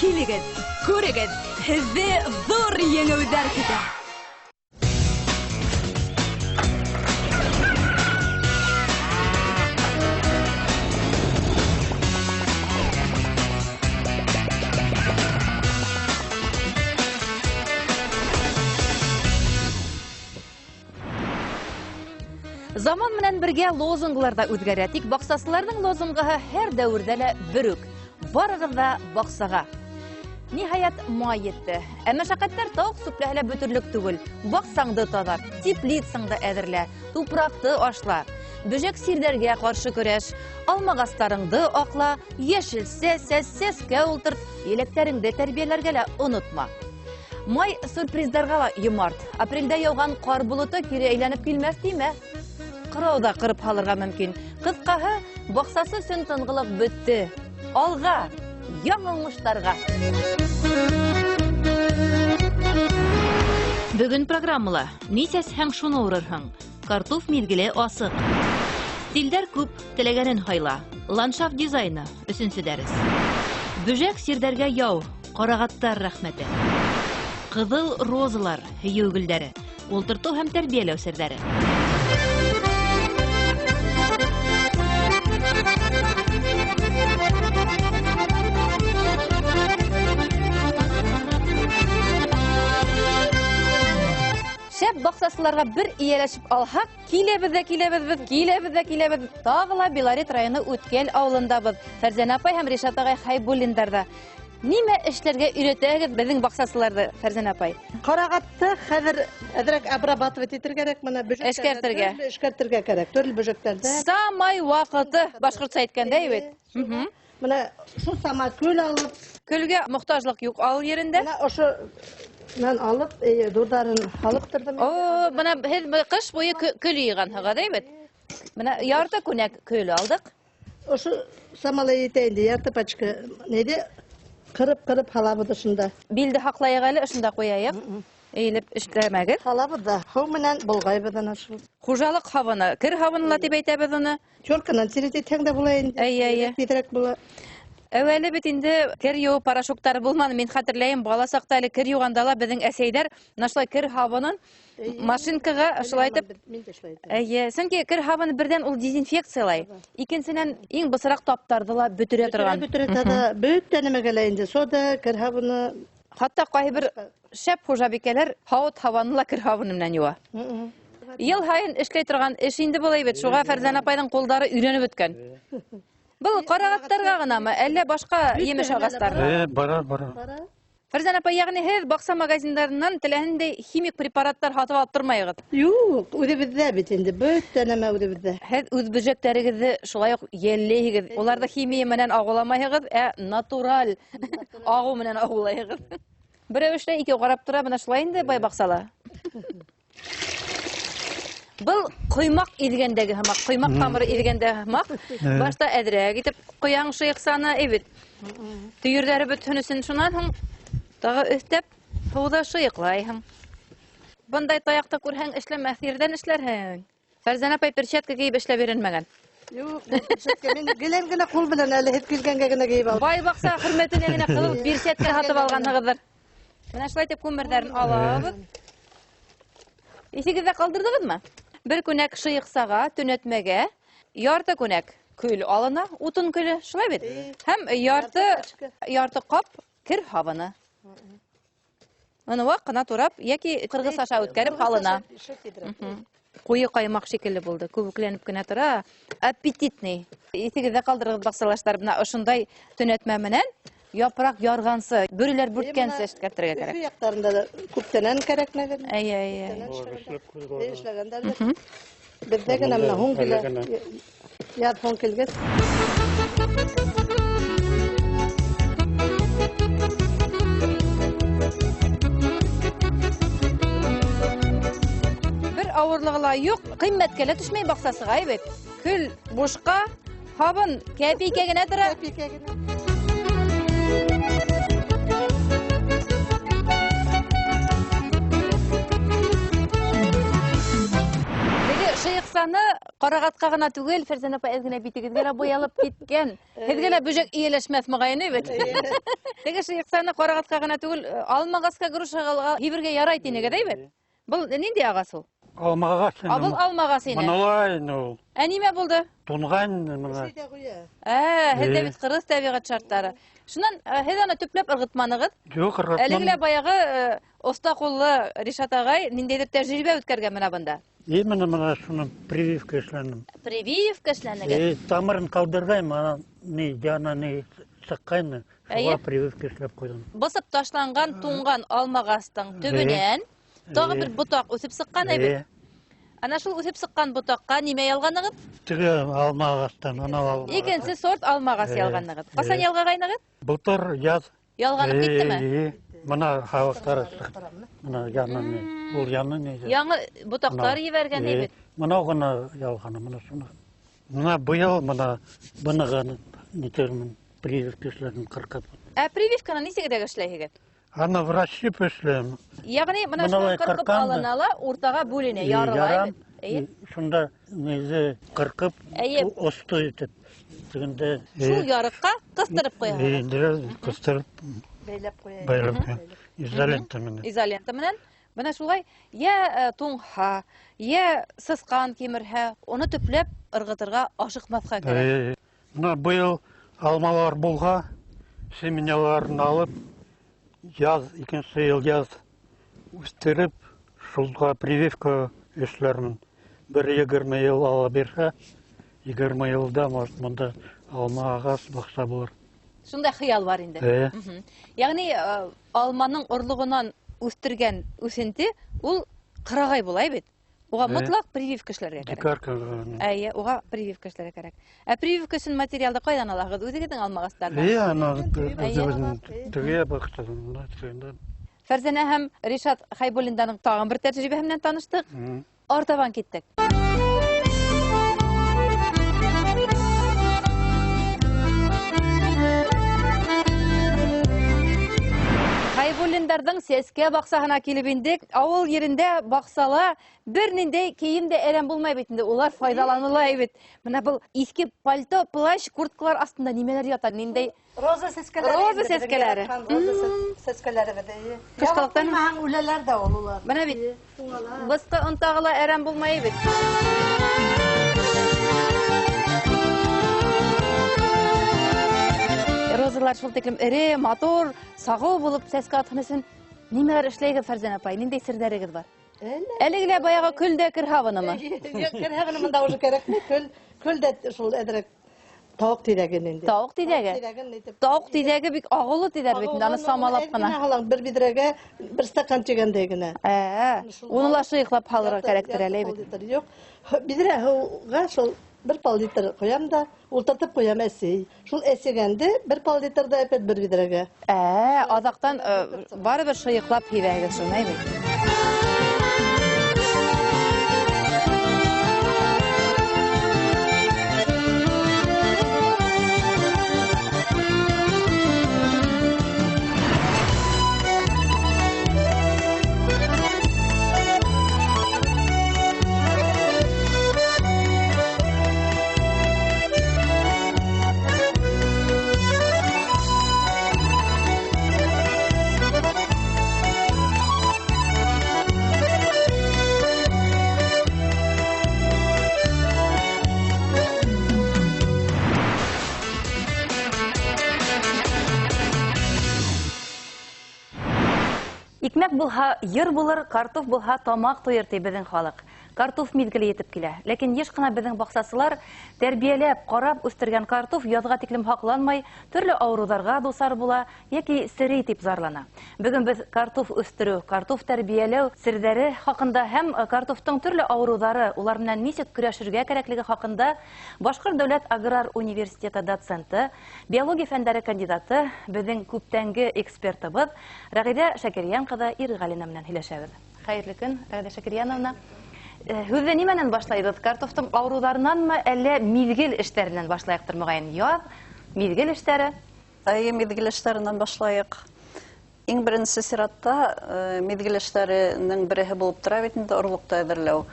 Килегеҙ, күрегеҙ, һеҙҙе ҙур еңеүҙәр көтә. Заман менән бергә лозунглар ҙа үҙгәрә. Тик баҡсасыларҙың лозунгыһы һәр дәүерҙә лә бер үк. Барығыҙ ҙа баҡсаға. Ниһайәт, май етте. Ә мәшәҡәттәр тауыҡ сүпләһә лә бөтөрлөк түгел. Баҡсаңды таҙарт, теплицаңды әҙерлә, тупраҡты ашла, бөжәк сирҙәргә ҡаршы көрәш, алмағастарыңды аҡла, йәшелсә, сәскә ултырт, еләктәреңде тәрбиәләргә лә онотма. Май сюрприздарға ла йомарт. Апрелдә яуған ҡар болото кире әйләнеп килмәҫ тимә. Ҡырау ҙа ҡырып һалырға мөмкин. Ҡыҫҡаһы, баҡсасы өсөн тынғылыҡ бөттө. Алға, яңы уңыштарға! Бөгөн программала ни сәсһәң шуны урырһың. Картоф миҙгеле асыҡ. Стилдәр күп, теләгәнен һайла. Ландшафт дизайны, өсөнсө дәрес. Бөжәк сирҙәргә яу, ҡарағаттар рәхмәте. Ҡыҙыл розалар, һөйөү гөлдәре. Ултыртыу һәм тәрбиәләү серҙәре. Шәп баҡсасыларға бер эйәләшеп алһаҡ, киләбеҙ ҙә киләбеҙ беҙ, киләбеҙ ҙә киләбеҙ. Тағы ла Белорет районы Үткәл ауылындабыҙ. Фәрзәнә апай һәм Ришат ағай Хәйбуллиндарҙа. Нимә эшләргә өйрәтәгеҙ беҙҙең баҡсасыларҙы, Фәрзәнә апай? Ҡарағатты хәҙер әҙерәк обрабатывать итергә кәрәк, бына бөжәктәрҙе Эшкәртергә. төрлө эшкәртергә кәрәк, төрлө бөжәктәрҙе. Самай ваҡыты, башҡортса әйткәндә, бит. Бына шул сама көл алып. Көлгә мохтажлыҡ юҡ ауыл ерендә. Бына ошо менән алып, ҙурҙарын алып торҙом. О, бына һеҙ ҡыш буйы көл йыйғанһығыҙ, әй бит? Бына ярты күнәк көл алдыҡ. Ошо самалай итә инде, ярты пачка. Нейҙе? Ҡырып-ҡырып һалабыҙ ошонда. Билде һаҡлайыҡ әле, ошонда ҡуяйыҡ. Эйелеп эшләмәгеҙ. Һалабыҙ ҙа, һыу менән болғайбыҙ ана шул. Хужалыҡ һабыны, кер һабыны ла тип әйтәбеҙ уны. Чёрканан тире итһәң дә була инде. Эйе, эйе. Тиҙерәк була. Әүәле бит инде кер йыуыу порошоктары булманы. Мин хәтерләйем, бала саҡта әле кер йыуғанда ла беҙҙең әсәйҙәр мына шулай кер һабынын машинкаға шулай итеп. Мин дә шулай итәм. Эйе, сөнки кер һабыны берҙән ул дезинфекциялай. Икенсенән, иң бысыраҡ таптарҙы ла бөтөрә торған. Бөтөрә, бөтөрә, тағы бөтә нәмәгә лә инде сода, кер һабыны. Хатта ҡайһы бер шәп хужабикәләр һауыт һабаны ла кер һабыны менән йыуа. Йыл һайын эшләй торған эш инде был әйбет. Шуға Фәрзәнә апайҙың ҡулдары өйрәнеп бөткән. Был ҡарағаттарға ғынамы, әллә башҡа емеш ағастарына? Бара, бара. Бара. Фәрзәнә апай, йәғни һеҙ баҡса магазиндарынан теләһендәй химик препараттар һатып алып тормайығыҙ? Юҡ, үҙебеҙҙә бит инде, бөтә нәмә үҙебеҙҙә. Һеҙ үҙ бөжәктәрегеҙҙе шулай уҡ йәлләйһегеҙ. Уларҙы химия менән ағыуламайһығыҙ, ә натураль ағыу менән ағыулайһығыҙ. Берәү эшләй, икәү ҡарап тора, бына шулай инде бай баҡсала. Был ҡоймаҡ иҙгәндәге һымаҡ, ҡоймаҡ тамыры иҙгәндәге һымаҡ. Башта әҙерәк итеп ҡояң шыйыҡсаны, әй бит. Төйөрҙәре бөтһөн өсөн шунан һуң тағы өҫтәп һыуҙа шыйыҡлайһың. Бындай таяҡты күрһәң эшләмәҫ ерҙән эшләрһең. Фәрзәнә апай перчатка кейеп эшләп өйрәнмәгән. Юҡ, перчатка мин гелән генә ҡул менән әле һеҙ килгәнгә генә кейеп алдым. Бай баҡса хөрмәтенә генә ҡыҙыл перчатка һатып алғанһығыҙҙыр. Бына шулай итеп күмерҙәрен алабыҙ. Иҫегеҙҙә ҡалдырҙығыҙмы? Бер күнәк шыйыҡсаға, төнәтмәгә, ярты күнәк көл алына, утын көлө, шулай бит? Һәм ярты ҡап кер һабыны. Уны ваҡ ҡына турап, йәки ҡырғыс аша үткәреп һалына. Ҡуйы ҡаймаҡ шикелле булды, күбекләнеп кенә тора. Аппетитный. Иҫегеҙҙә ҡалдырығыҙ, баҡсалаштар, бына ошондай төнәтмә менән япраҡ ярғансы, бөрөләр бүрткәнсе эшкәртергә кәрәк. Өфө яҡтарында ла күптәнән кәрәк, наверное. Эйе, эйе. Күптәнән эшләгәндәр. Беҙҙә генә бына һуң килә. Яҙ һуң килгәс. Бер ауырлығы ла юҡ, ҡиммәткә лә төшмәй баҡсасыға, әй бит. Көл бушҡа, һабын кәпейкә генә тора. Кәпейкә генә. Теге шыйыҡсаны Ҡарағатҡа ғына түгел, Фәрзәнә апай, әҙ генә битегеҙгә лә буялып киткән. Һеҙгә лә бөжәк эйәләшмәҫ моғайын, бит. Теге шыйыҡсаны ҡарағатҡа ғына түгел, алмағасҡа, грушаға һибергә ярай тинегеҙ, әйбәт? Был ниндәй ағас ул? Алма ағас. Был алма ағас ине. Мыналай ине ул. Ә нимә булды? Туңған мына. Һеҙҙә бит ҡырыҫ тәбиғәт шарттары. Шунан һеҙ аны төпләп ырғытманығыҙ. Юҡ, ырғытманым. Әлеге лә баяғы оҫта ҡуллы Ришат ағай ниндәйҙер тәжрибә үткәргән менә бында. Именно мына шуны прививка эшләнем. Прививка эшләнегеҙ? Тамырын ҡалдырғайым, ана ни, яна ни сыҡҡайны, шуға прививка эшләп ҡуйҙым. Бысып ташланған, туңған алма ағастың төбөнән тағы бер ботаҡ үҫеп сыҡҡан әйбит. Ана шул үҫеп сыҡҡан ботаҡҡа нимә ялғанығыҙ? Теге алма ағастан, анау алма. Икенсе сорт алма ағас ялғанығыҙ. Ҡасан ялғағайнығыҙ? Былтыр яҙ. Ялғанып киттеме? Мына һабаҡтары сыҡты. Мына яны ни? Ул яны ни? Яңы ботаҡтар ебәргән әйбит. Мынау ғына ялғаны, мына шуны. Мына быйыл мына быны ғына нитермен, прививка эшләнем ҡырҡып. Ә прививканы нисек итеп эшләйһегеҙ? Аны вращып эшләйем. Ягъни мына шуны ҡырҡып алына ла, уртаға бүленә, ярыла. Шунда низе ҡырҡып, осто итеп, тегендә шул ярыҡҡа ҡыҫтырып ҡуяһығыҙ. Ҡыҫтырып бәйләп ҡуяһығыҙ. Бәйләп ҡуя. Изолента менән. Изолента менән. Бына шулай йә туңһа, йә сысҡан кимерһә, уны төпләп ырғытырға ашыҡмаҫҡа кәрәк. Мына быйыл алмалар булһа, семеняларын алып, яҙ, икенсе йыл яҙ үҫтереп, шулға прививка эшләрмен. Бер 20 йыл ала бирһә, 20 йылда, может, бында алма ағас баҡса булыр. Шундай хыял бар инде. Ягъни алманың орлоғонан үҫтергән үҫенте ул ҡырағай була бит. Уға мотлаҡ прививка эшләргә кәрәк. Дикарка. Әйе, уға прививка эшләргә кәрәк. Ә прививка өсөн материалды ҡайҙан алаһығыҙ? Үҙегеҙҙең алма ағастарҙан? Эйе, ана үҙебеҙҙең теге баҡсадан. Фәрзәнә һәм Ришат Хәйбуллиндарҙың тағын бер тәжрибәһе менән таныштыҡ. Артабан киттек. Хәйбуллиндарҙың сәскә баҡсаһына килеп индек. Ауыл ерендә баҡсала бер ниндәй кейем дә әрәм булмай бит инде, улар файҙаланыла бит. Мына был иҫке пальто, плащ, курткалар аҫтында нимәләр ята? Ниндәй роза сәскәләре? Роза сәскәләре. Роза сәскәләре бит. Ҡышҡалыҡтан үләләр ҙә ул улар. Бына бит. Бысҡы онтағы ла әрәм булмай бит. Розалар шул тиклем эре, матур, сағыу булып сәскә атһын өсөн нимәләр эшләйһегеҙ, Фәрзәнә апай? Ниндәй серҙәрегеҙ бар? Әлеге лә баяғы көл дә кер һабынымы? Юҡ, кер һабыны бында уже кәрәкмәй. Көл дә шул әҙерәк тауыҡ тиҙәген инде. Тауыҡ тиҙәге? Тауыҡ тиҙәге бик ағыулы тиҙәр бит инде, аны самалап ҡына. Һалаң бер биҙрәгә бер стакан тигәндәй генә. Уны ла шыйыҡлап һалырға кәрәктер әле бит. Юҡ, биҙрә һыуға шул бер пол литр ҡуям да, ултыртып ҡуям әсей. Шул әсегәнде бер пол литр да әпәт бер биҙрәгә. Аҙаҡтан барыбер шыйыҡлап һибәһегеҙ шуны, бит. Икмәк булһа йыр булыр, картоф булһа тамаҡ туйыр ти беҙҙең халыҡ. Картоф миҙгеле етеп килә. Ләкин йыш ҡына беҙҙең баҡсасылар тәрбиәләп, ҡарап үҫтергән картоф яҙға тиклем һаҡланмай, төрлө ауырыуҙарға дусар була йәки серей тип зарлана. Бөгөн беҙ картоф үҫтереү, картоф тәрбиәләү серҙәре хаҡында һәм картофтың төрлө ауырыуҙары, улар менән нисек көрәшергә кәрәклеге хаҡында Башҡорт дәүләт аграр университеты доценты, биология фәндәре кандидаты, беҙҙең күптәнге экспертыбыҙ Рәғиҙә Шәкерйән ҡыҙы Ирғәлина менән һөйләшәбеҙ. Хәйерле көн, Рәғиҙә Шәкерйәновна. Һүҙҙе нимәнән башлайбыҙ? Картофтың ауырыуҙарынанмы, әллә миҙгел эштәренән башлайыҡтыр моғайын? Яҙ, миҙгел эштәре. Әйе, миҙгел эштәренән башлайыҡ. Иң беренсе сиратта миҙгел эштәренең береһе булып тора бит инде орлоҡто әҙерләү.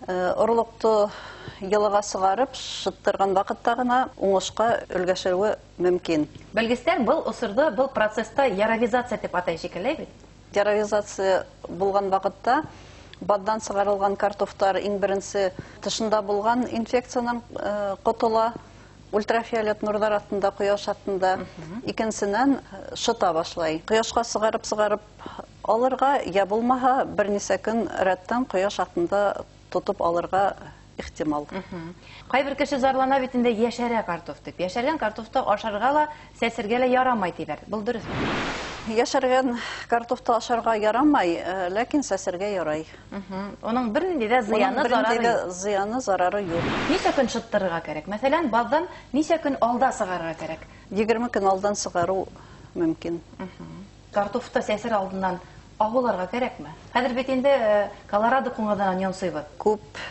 Орлоҡто йылыға сығарып, шыттырған ваҡытта ғына уңышҡа өлгәшеүе мөмкин. Белгестәр был осорҙо, был процесста яровизация тип атай шикелле бит. Яровизация булған ваҡытта баҙҙан сығарылған картофтар иң беренсе тышында булған инфекциянан ҡотола, ультрафиолет нурҙар аҫтында, ҡояш аҫтында. Икенсенән шыта башлай. Ҡояшҡа сығарып алырға, йә булмаһа бер нисә көн рәттән ҡояш аҫтында тотоп алырға ихтимал. Ҡайбер кеше зарлана бит инде йәшәрә картоф тип. Йәшәргән картофты ашарға ла, сәсергә лә ярамай тиҙәр. Был дөрөҫмө? Йәшәргән картофты ашарға ярамай, ләкин сәсергә ярай. Уның бер ниндәй ҙә зыяны, зарары юҡ. Зыяны, зарары юҡ. Нисә көн шыттырырға кәрәк? Мәҫәлән, баҙҙан нисә көн алда сығарырға кәрәк? 20 көн алдан сығарыу мөмкин. Картофты сәсер алдынан ағыуларға кәрәкме? Хәҙер бит инде Колорадо ҡуңыҙынан йонсыйбыҙ. Күп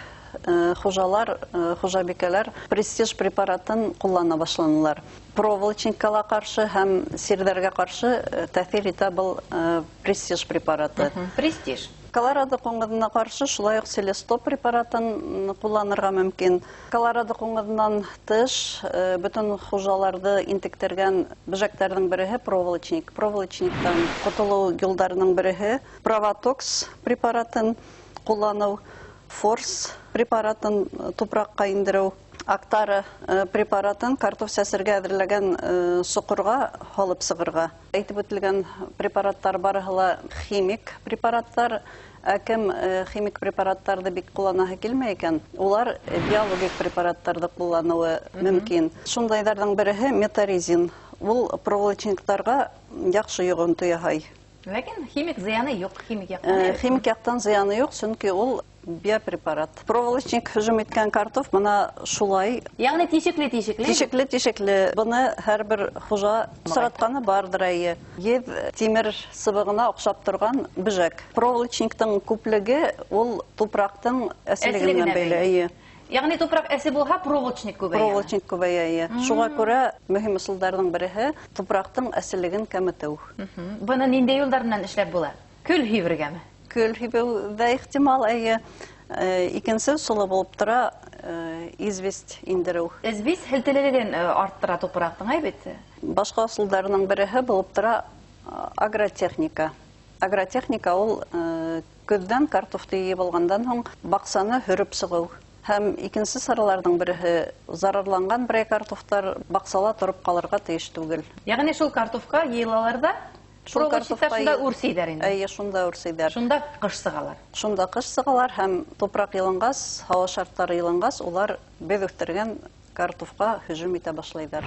хужалар, хужабикәләр престиж препаратын ҡуллана башланылар. Проволочникала ҡаршы һәм сирҙәргә ҡаршы тәьҫир итә был престиж препараты. Престиж. Колорадо ҡуңыҙына ҡаршы шулай уҡ Селесто препаратын ҡулланырға мөмкин. Колорадо ҡуңыҙынан тыш бөтөн хужаларҙы интектергән бөжәктәрҙең береһе проволочник. Проволочниктан ҡотолоу юлдарының береһе Провотокс препаратын ҡулланыу, Форс препаратын тупраҡҡа индереү, Актара препаратын картоф сәсергә әҙерләгән соҡорға һалып сығырға. Әйтеп үтелгән препараттар барыһы ла химик препараттар. Ә кем химик препараттарҙы бик ҡулланаһы килмәй икән, улар биологик препараттарҙы ҡулланыуы мөмкин. Шундайҙарҙың береһе метаризин. Ул проволочниктарға яҡшы йоғонто яһай. Ләкин химик зыяны юҡ, химик яҡтан. Химик яҡтан зыяны юҡ, сөнки ул биопрепарат. Проволочник һөжүм иткән картоф мына шулай. Ягъни тишекле-тишекле. Тишекле-тишекле. Быны һәр бер хужа осратҡаны барҙыр әйе. Еҙ тимер сыбығына оҡшап торған бөжәк. Проволочниктың күплеге ул тупраҡтың әселеге менән бәйле, әйе. Ягъни тупраҡ әсе булһа, проволочник күбәйә. Проволочник күбәйә, әйе. Шуға күрә мөһим ысулдарҙың береһе тупраҡтың әселеген кәметеү. Быны ниндәй юлдар менән эшләп була? Көл һибергәме? Көл һибеү ҙә ихтимал, әйе. Икенсе ысулы булып тора известь индереү. Известь һелтелелеген арттыра тупраҡтың, әй бит? Башҡа ысулдарының береһе булып тора агротехника. Агротехника ул көҙҙән картофты йыйып алғандан һуң баҡсаны һөрөп сығыу. Һәм икенсе сараларҙың береһе зарарланған берәй картофтар баҡсала тороп ҡалырға тейеш түгел. Ягъни шул картофка йыйылалар ҙа, Шул Проволочниктар картофка шунда үрсейҙәр инде. Әйе, шунда үрсейҙәр. Шунда ҡыш сығалар. Шунда ҡыш сығалар һәм тупраҡ йылынғас, һауа шарттары йылынғас, улар беҙ үҫтергән картофҡа һөжүм итә башлайҙар.